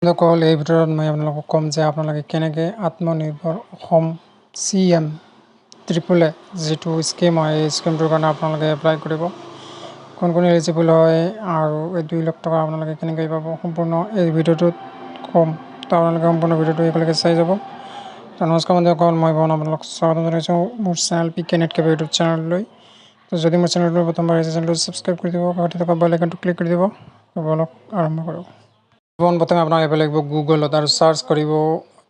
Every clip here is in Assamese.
বন্ধুসকল, এই ভিডিঅ'ত মই আপোনালোকক ক'ম যে আপোনালোকে কেনেকৈ আত্মনিৰ্ভৰ অসম CM AAA যিটো স্কীম হয়, এই স্কীমটোৰ কাৰণে আপোনালোকে এপ্লাই কৰিব, কোন কোন এলিজিবল হয় আৰু এই 2 লাখ টকা আপোনালোকে কেনেকৈ পাব, সম্পূৰ্ণ এই ভিডিঅ'টোত ক'ম। তো আপোনালোকে সম্পূৰ্ণ ভিডিঅ'টো একেলগে চাই যাব। তো নমস্কাৰ বন্ধুসকল, মই ভৱন, আপোনালোক স্বাগতম জনাইছোঁ মোৰ channel P K net cafe YouTube চেনেললৈ। তো যদি মোৰ চেনেলটো প্ৰথমবাৰ আহিছে, চেনেলটো ছাবস্ক্ৰাইব কৰি দিব, কাষতে থকা বেল আইকনটো ক্লিক কৰি দিব। তো বলক, আৰম্ভ কৰোঁ। পোনপ্ৰথমে আপোনাক আহিব লাগিব গুগলত আৰু চাৰ্চ কৰিব,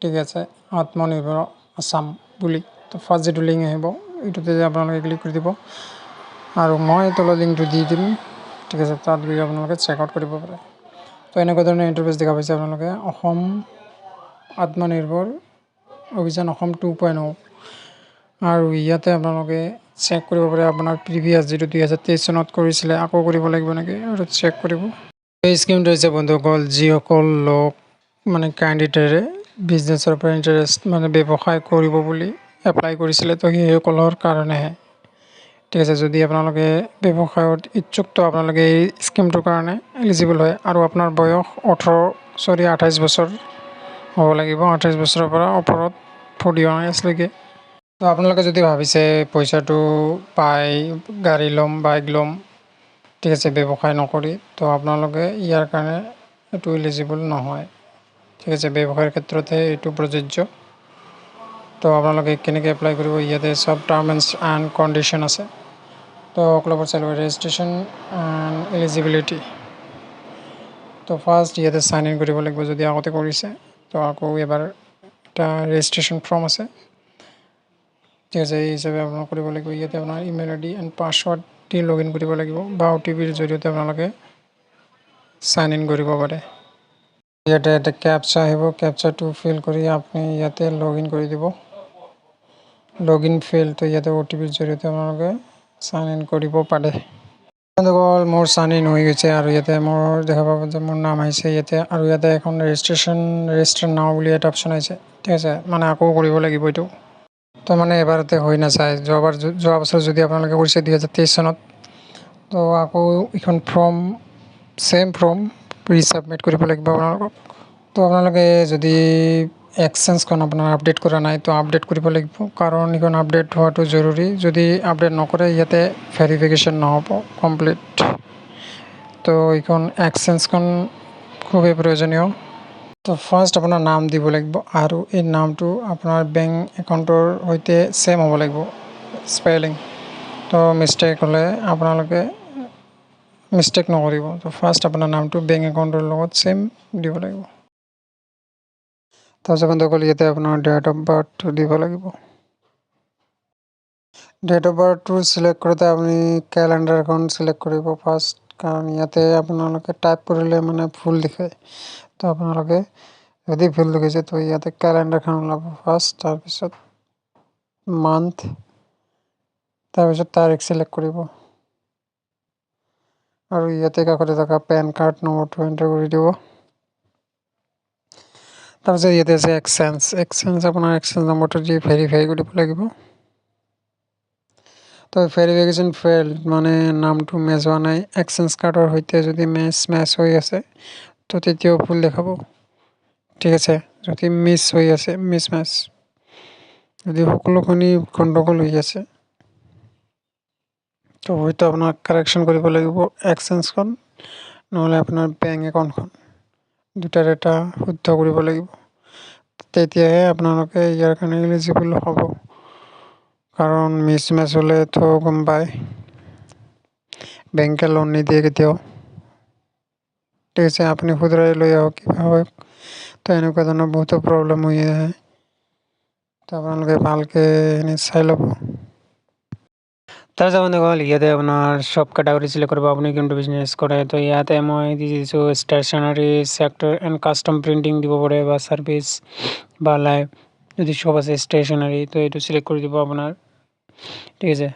ঠিক আছে, আত্মনিৰ্ভৰ আছাম বুলি। তো ফাৰ্ষ্ট যিটো লিংক আহিব, এইটোতে আপোনালোকে ক্লিক কৰি দিব আৰু মই তলৰ লিংকটো দি দিম, ঠিক আছে। তাত গৈ আপোনালোকে চেক আউট কৰিব পাৰে। তো এনেকুৱা ধৰণৰ ইণ্টাৰফেচ দেখা পাইছে আপোনালোকে, অসম আত্মনিৰ্ভৰ অভিযান অসম 2.0। আৰু ইয়াতে আপোনালোকে চেক কৰিব পাৰে, আপোনাৰ প্ৰিভিয়াছ যিটো 2023 চনত কৰিছিলে, আকৌ কৰিব লাগিব নেকি আৰু চেক কৰিব। এই স্কীমটো হৈছে বন্ধুসকল, যিসকল লোক মানে কেণ্ডিডেটে বিজনেছৰ পৰা ইণ্টাৰেষ্ট, মানে ব্যৱসায় কৰিব বুলি এপ্লাই কৰিছিলে, তো সেইসকলৰ কাৰণেহে, ঠিক আছে। যদি আপোনালোকে ব্যৱসায়ত ইচ্ছুক, তো আপোনালোকে এই স্কীমটোৰ কাৰণে এলিজিবল হয়। আৰু আপোনাৰ বয়স 18, চৰি, 28 বছৰ হ'ব লাগিব, 28 বছৰৰ পৰা ওপৰত, 41 ইয়াৰ্ছলৈকে। তো আপোনালোকে যদি ভাবিছে পইচাটো পাই গাড়ী ল'ম, বাইক ল'ম, ঠিক আছে, ব্যৱসায় নকৰি, তো আপোনালোকে ইয়াৰ কাৰণে এইটো এলিজিবল নহয়, ঠিক আছে। ব্যৱসায়ৰ ক্ষেত্ৰতহে এইটো প্ৰযোজ্য। তো আপোনালোকে কেনেকৈ এপ্লাই কৰিব, ইয়াতে চব টাৰ্মছ এণ্ড কণ্ডিশ্যন আছে। তো সকলোবোৰ চাই ল'ব। ৰেজিষ্ট্ৰেশ্যন এণ্ড এলিজিবিলিটি, তো ফাৰ্ষ্ট ইয়াতে চাইন ইন কৰিব লাগিব যদি আগতে কৰিছে। তো আকৌ এবাৰ এটা ৰেজিষ্ট্ৰেশ্যন ফৰ্ম আছে, ঠিক আছে, এই হিচাপে আপোনালোক কৰিব লাগিব। ইয়াতে আপোনাৰ email I D and password the log in কৰিব লাগিব বা অ'টিপিৰ জৰিয়তে আপোনালোকে চাইন ইন কৰিব পাৰে। ইয়াতে এটা কেপচা আহিব, কেপচাটো ফিল কৰি আপুনি ইয়াতে লগ ইন কৰি দিব। লগ ইন ফেইল, তো ইয়াতে অ'টিপিৰ জৰিয়তে আপোনালোকে চাইন ইন কৰিব পাৰে। বন্ধুসকল, মোৰ চাইন ইন হৈ গৈছে আৰু ইয়াতে মোৰ দেখা পাব যে মোৰ নাম আহিছে ইয়াতে। আৰু ইয়াতে এখন ৰেজিষ্ট্ৰেশ্যন, ৰেজিষ্টাৰ নাও বুলি এটা অপশ্যন আহিছে, ঠিক আছে। মানে আকৌ কৰিব লাগিব এইটো। তো মানে এবাৰতে হৈ নাযায়। যোৱাবাৰ, যোৱা বছৰ যদি আপোনালোকে কৰিছে 2023 চনত, তো আকৌ এইখন ফৰ্ম, ছেইম ফৰ্ম ৰিচাবমিট কৰিব লাগিব আপোনালোকক। তো আপোনালোকে যদি এক্সচেঞ্জখন আপোনাৰ আপডেট কৰা নাই, তো আপডেট কৰিব লাগিব, কাৰণ এইখন আপডেট হোৱাটো জৰুৰী। যদি আপডেট নকৰে, ইয়াতে ভেৰিফিকেশ্যন নহ'ব কমপ্লিট। তো এইখন এক্সচেঞ্জখন খুবেই প্ৰয়োজনীয়। তো ফাৰ্ষ্ট আপোনাৰ নাম দিব লাগিব আৰু এই নামটো আপোনাৰ বেংক একাউণ্টৰ সৈতে ছেইম হ'ব লাগিব স্পেলিং। তো মিষ্টেক হ'লে আপোনালোকে মিষ্টেক নকৰিব। তো ফাৰ্ষ্ট আপোনাৰ নামটো বেংক একাউণ্টৰ লগত ছেইম দিব লাগিব। তাৰপিছত বন্ধুসকল, ইয়াতে আপোনাৰ ডেট অফ বাৰ্থটো দিব লাগিব। ডেট অফ বাৰ্থটো চিলেক্ট কৰোঁতে আপুনি কেলেণ্ডাৰখন চিলেক্ট কৰিব ফাৰ্ষ্ট, কাৰণ ইয়াতে আপোনালোকে টাইপ কৰিলে মানে ভুল দেখুৱায়। তো আপোনালোকে যদি ভুল দেখাইছে, তো ইয়াতে কেলেণ্ডাৰখন ওলাব ফাৰ্ষ্ট, তাৰপিছত মান্থ, তাৰপিছত তাৰিখ চিলেক্ট কৰিব আৰু ইয়াতে কাষতে থকা পেন কাৰ্ড নম্বৰটো এণ্টাৰ কৰি দিব। তাৰপিছত ইয়াতে আছে এক্সচেঞ্জ। এক্সচেঞ্জ, আপোনাৰ এক্সচেঞ্জ নম্বৰটো দি ভেৰিফাই কৰিব লাগিব। তো ভেৰিফিকেশ্যন ফেইল, মানে নামটো মেচ হোৱা নাই এক্সচেঞ্জ কাৰ্ডৰ সৈতে। যদি মেচ মেচ হৈ আছে, তো তেতিয়াও ভুল দেখাব, ঠিক আছে। যদি মিছ হৈ আছে, মিছ মেচ, যদি সকলোখিনি গণ্ডগোল হৈ আছে, তো হয়তো আপোনাক কাৰেকশ্যন কৰিব লাগিব এক্সচেঞ্জখন, নহ'লে আপোনাৰ বেংক একাউণ্টখন, দুটাৰ এটা শুদ্ধ কৰিব লাগিব। তেতিয়াহে আপোনালোকে ইয়াৰ কাৰণে এলিজিবল হ'ব, কাৰণ মিছ মেচ হ'লেতো গম পায়, বেংকে লোন নিদিয়ে কেতিয়াও, ঠিক আছে। আপুনি শুধৰাই লৈ আহক, কিবা হওক, তো এনেকুৱা ধৰণৰ বহুতো প্ৰব্লেম হৈ আহে। তো আপোনালোকে ভালকৈ এইখিনি চাই ল'ব। তাৰপিছত বন্ধুসকল, ইয়াতে আপোনাৰ চব কেটাগৰী চিলেক্ট কৰিব, আপুনি কোনটো বিজনেছ কৰে। তো ইয়াতে মই দি দিছোঁ stationery sector and custom printing দিব পাৰে বা ছাৰ্ভিচ বা লাইভ যদি শ্বপ আছে ষ্টেচনাৰী, তো এইটো চিলেক্ট কৰি দিব আপোনাৰ, ঠিক আছে।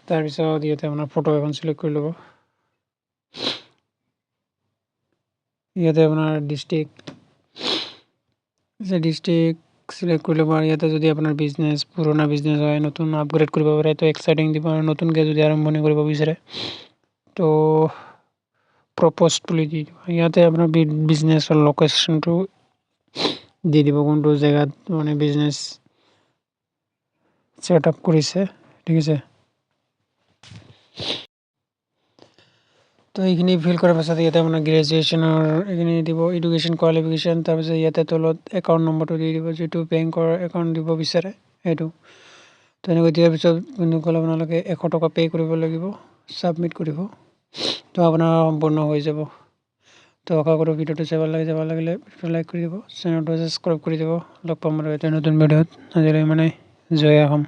তাৰপিছত ইয়াতে আপোনাৰ ফটো এখন চিলেক্ট কৰি ল'ব। ইয়াতে আপোনাৰ ডিষ্ট্ৰিক্ট, ডিষ্ট্ৰিক্ট চিলেক্ট কৰি ল'ব। আৰু ইয়াতে যদি আপোনাৰ বিজনেছ পুৰণা বিজনেছ হয়, নতুন আপগ্ৰেড কৰিব পাৰে, তো এক্সাইটিং দিব। আৰু নতুনকৈ যদি আৰম্ভণি কৰিব বিচাৰে, তো প্ৰপ'জ বুলি দি দিব। ইয়াতে আপোনাৰ বিজনেছৰ লোকেশ্যনটো দি দিব, কোনটো জেগাত মানে বিজনেছ ছেট আপ কৰিছে, ঠিক আছে। তো এইখিনি ফিল কৰাৰ পাছত ইয়াতে আপোনাৰ গ্ৰেজুৱেশ্যনৰ এইখিনি দিব, এডুকেশ্যন কোৱালিফিকেশ্যন। তাৰপিছত ইয়াতে তলত একাউণ্ট নম্বৰটো দি দিব, যিটো বেংকৰ একাউণ্ট দিব বিচাৰে সেইটো। তো এনেকৈ দিয়াৰ পিছত বন্ধুসকল, আপোনালোকে 100 টকা পে' কৰিব লাগিব, ছাবমিট কৰিব। তো আপোনাৰ সম্পূৰ্ণ হৈ যাব। তো আশা কৰোঁ ভিডিঅ'টো চাই ভাল লাগে। ভাল লাগিলে ভিডিঅ'টো লাইক কৰি দিব, চেনেলটো ছাবস্ক্ৰাইব কৰি দিব। লগ পাম আৰু এটা নতুন ভিডিঅ'ত। আজিলৈ মানে, জয় অসম।